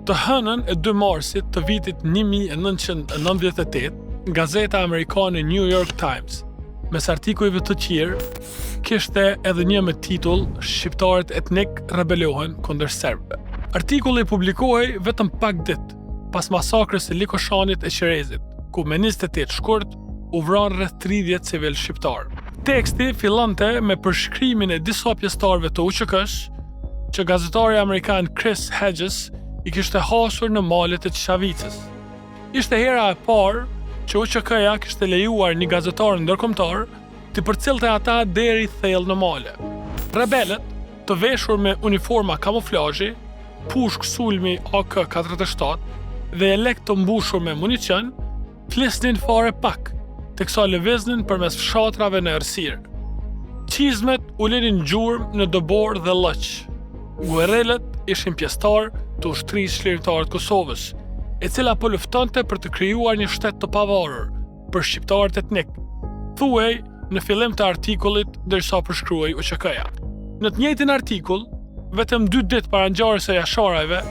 Të hënën e 2 marsit të vitit 1998, gazeta amerikane New York Times, mes artikujve të tjerë, kishte edhe një me titull Shqiptarët etnik rebelohen kundër serbëve. Artikulli publikohej vetëm pak ditë pas masakrës së Likoshanit e Qerezit, ku me 28 shkurt u vranë rreth 30 civilë shqiptarë. Teksti fillonte me përshkrimin e disa pjesëtarëve të UÇK-së, që gazetari amerikan Chris Hedges i kishte hasur në malet e Çiçavicës. Ishte hera e parë që UÇK-ja kishte lejuar një gazetar ndërkombëtar t'i përcillte ata deri thellë në male. Rebelët, të veshur me uniforma kamuflazhi, pushkë sulmi AK-47 dhe jelekë të mbushur me municion, Flisnin fare pak, teksa lëviznin përmes fshatrave në errësirë. Çizmet u linin gjurmë në dëborë dhe lloç. Guerrilët ishin pjesëtarë të Ushtrisë Çlirimtare të Kosovës, e cila po luftonte për të krijuar një shtet të pavarur për shqiptarët etnikë, thuhej në fillim të artikullit ndërsa përshkruhej UÇK-ja. Në të njëjtin artikull, vetëm dy ditë para ngjarjes së Jasharajve,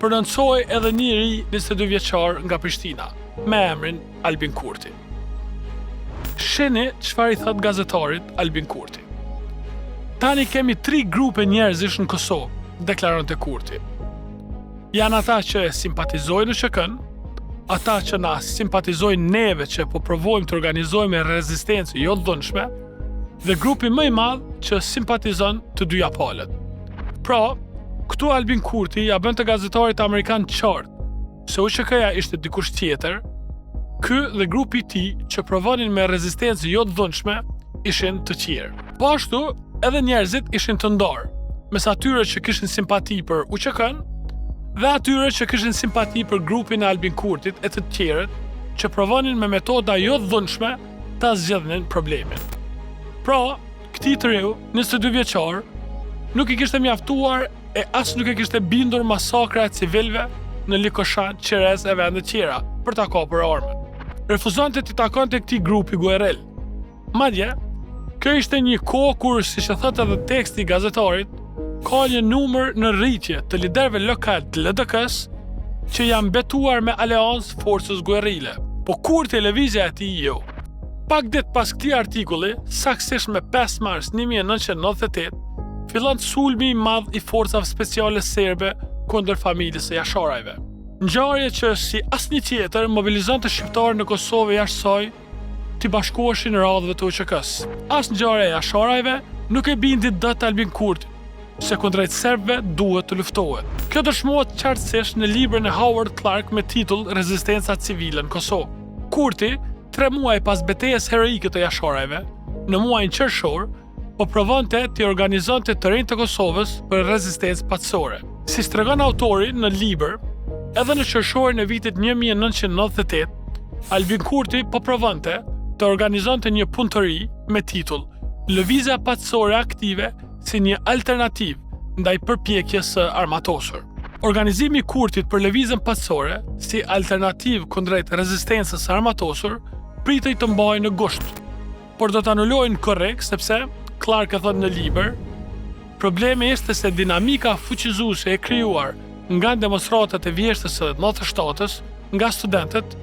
Prononcohej edhe një i ri 22 vjeçar nga Prishtina, me emrin Albin Kurti. Shihni çfarë i thotë gazetarit Albin Kurti. Tani kemi tri grupe njerëzish në Kosovë, deklaronte Kurti. Janë ata që e simpatizojnë UÇK-në, ata që na simpatizojnë neve që po provojmë të organizojmë rezistencë jo të dhunshme, dhe grupi më i madh që simpatizon të dyja palët. Pra, këtu Albin Kurti ia bënte gazetarit amerikan qartë se UÇK-ja ishte dikush tjetër, ky dhe grupi i tij që provonin me rezistencë jo të dhunshme ishin të tjerë. Po ashtu, edhe njerëzit ishin të ndarë, mes atyre që kishin simpati për UÇK-në dhe atyre që kishin simpati për grupin e Albin Kurtit e të tjerët që provonin me metoda jo të dhunshme ta zgjidhnin problemin. Pra, këtij të riu, 22 vjeçar, nuk i kishte mjaftuar e as nuk e kishte bindur masakra e civilëve në Likoshan, Qerez e vende tjera për ta kapur armën. Refuzonte t'i takonte këtij grupi gueril. Madje, kjo ishte një kohë kur, siç e thotë edhe teksti i gazetarit, ka një numër në rritje të liderëve lokalë të LDK-së që janë betuar me aleancë forcës guerrile. Po Kurti e lëvizja e tij jo. Pak ditë pas këtij artikulli, saktësisht me 5 mars 1998, fillon sulmi i madh i forcave speciale serbe kundër familjes së Jasharajve. Ngjarje që si asnjë tjetër mobilizonte shqiptarët në Kosovë e jashtë saj t'i bashkoheshin radhëve të UÇK-së. As ngjarja e Jasharajve nuk e bindi dot Albin Kurtin se kundrejt serbëve duhet të luftohet. Kjo dëshmohet qartësisht në librin e Howard Clark me titull Rezistenca civile në Kosovë. Kurti, tre muaj pas betejës heroike të Jasharajve, në muajin qershor, po provonte t'i organizonte të rinjtë e Kosovës për rezistencë paqësore. Siç tregon autori në libër, edhe në qershorin e vitit 1998, Albin Kurti po provonte të organizonte një punëtori me titull Lëvizja paqësore aktive si një alternativë ndaj përpjekjes së armatosur. Organizimi i Kurtit për lëvizjen paqësore si alternativë kundrejt rezistencës së armatosur pritej të mbahej në gusht, por do të anulohej në korrik sepse, Clark e thotë në libër, problemi ishte se dinamika fuqizuese e krijuar nga demonstratat e vjeshtës së 97-ës nga studentët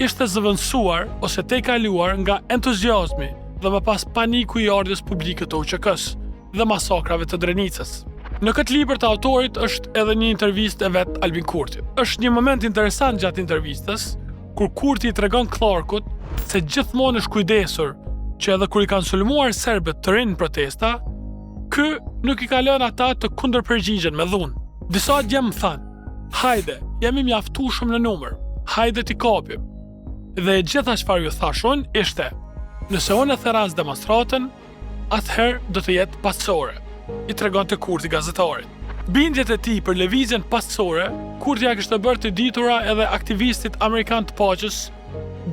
ishte zëvendësuar ose tejkaluar nga entuziazmi dhe më pas paniku i ardhjes publike të UÇK-së dhe masakrave të Drenicës. Në këtë libër të autorit është edhe një intervistë e vetë Albin Kurtit. Është një moment interesant gjatë intervistës, kur Kurti i tregon Clarkut se gjithmonë është kujdesur që edhe kur i kanë sulmuar serbët të rinj në protesta, ky nuk i ka lënë ata të kundërpërgjigjen me dhunë. Disa djem më thanë, hajde, jemi mjaftueshëm në numër, hajde t'i kapim. Dhe e gjitha çfarë ju thashë unë ishte, nëse unë e thërras demonstratën, atëherë do të jetë paqësore, i tregonte Kurti gazetarit. Bindjet e tij për lëvizjen paqësore, Kurti ia kishte bërë të ditura edhe aktivistit amerikan të paqes,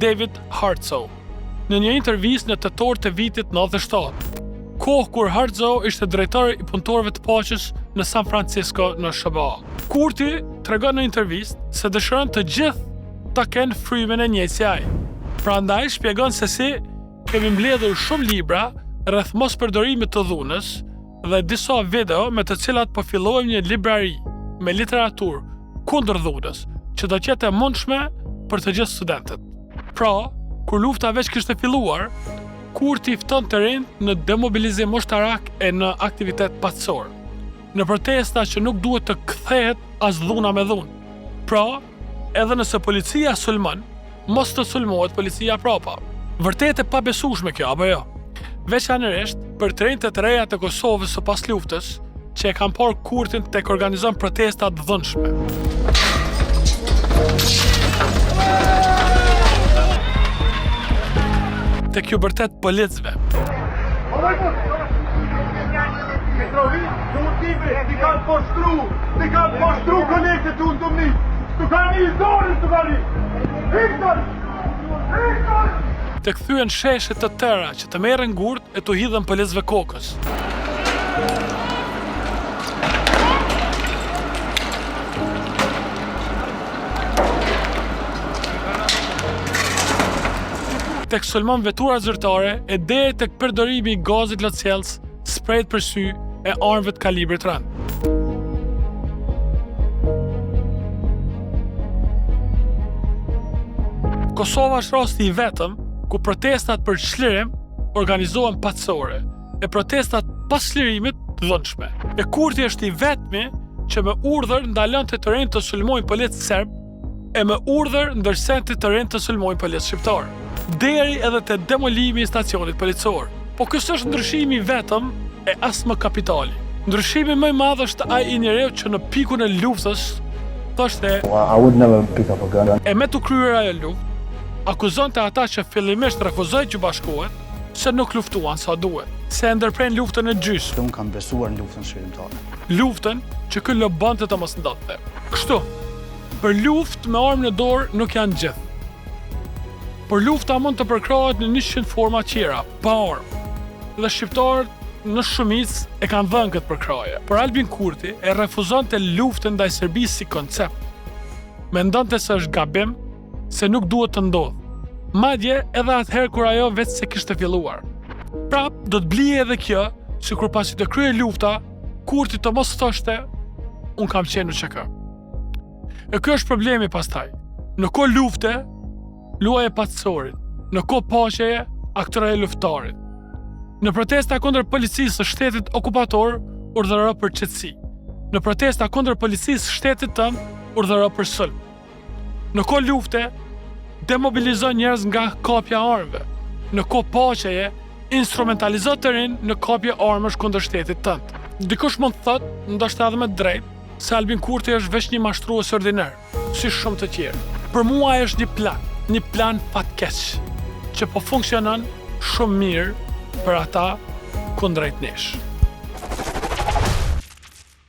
David Hartsough, në një intervistë në tetor të vitit 97, kohë kur Hartsough ishte drejtor i punëtorëve të paqes në San Francisco në SHBA. Kurti tregon në intervistë se dëshiron të gjithë ta kenë frymën e njëjtë si ai. Prandaj shpjegon se si Kemi mbledhur shumë libra rreth mospërdorimit të dhunës dhe disa video me të cilat po fillojmë një librari me literaturë. kundër dhunës, që do të jetë e mundshme për të gjithë studentët. Pra, kur lufta veç kishte filluar, Kurti fton të rinjtë në demobilizim ushtarak e në aktivitet paqësor. Në protesta që nuk duhet të kthehet as dhuna me dhunë. Pra, edhe nëse policia sulmon, mos të sulmohet policia prapa. Vërtet e pabesueshme kjo, apo jo? Veçanërisht për të rinjtë e të reja të Kosovës së pasluftës, që e kanë parë Kurtin tek organizon protesta të dhunshme. Tek ju bërtet policëve. Tek thyen sheshe të tëra që të merren gurët e t'u hidhen policëve kokës. Tek sulmon veturat zyrtare e deri tek përdorimi i gazit lotsjellës, sprejt për sy e armëve të kalibrit rëndë. Kosova është rasti i vetëm ku protestat për çlirim organizohen paqësore e protestat pas çlirimit të dhunshme. E Kurti është i vetmi që me urdhër ndalonte të rinjtë të sulmojnë policë serbë e me urdhër ndërsente të rinjtë të sulmojnë policë shqiptarë. Deri edhe te demolimi i stacionit policor. Po ky s'është ndryshimi i vetëm e as më kapitali. Ndryshimi më i madh është ai i njeriut që në pikun e luftës thoshte I would never pick up a gun. E me t'u kryer ajo luftë, akuzonte ata që fillimisht refuzoi t'ju bashkohet se nuk luftuan sa duhet, se e ndërprenë luftën në gjysmë. Unë kam besuar në luftën çlirimtare. Luftën që ky lobonte të mos ndodhte. Kështu, për luftë me armë në dorë nuk janë gjithë. Por lufta mund të përkrahet në 100 forma tjera, pa armë. Dhe shqiptarët në shumicë e kanë dhënë këtë përkrahje. Por Albin Kurti e refuzonte luftën ndaj Serbisë si koncept. Mendonte se është gabim, se nuk duhet të ndodhë. Madje edhe atëherë kur ajo veçse kishte filluar. Prap do të blije edhe kjo, sikur pasi të kryhej lufta, Kurti të mos thoshte unë kam qenë në UÇK. E ky është problemi pastaj. Në kohë lufte, luaje paqësorin. Në kohë paqeje, aktroje luftëtarin. Në protesta kundër policisë së shtetit okupator, urdhëro për qetësi. Në protesta kundër policisë së shtetit tënd, urdhëro për sulm. Në kohë lufte, demobilizo njerëz nga kapja e armëve. Në kohë paqeje, instrumentalizo të rinj në kapje armësh kundër shtetit tënd. Dikush mund të thotë, ndoshta edhe me të drejtë, se Albin Kurti është veç një mashtrues ordiner, si shumë të tjerë. Për mua ai është një plan, një plan fatkeq, që po funksionon shumë mirë për ata kundrejt nesh.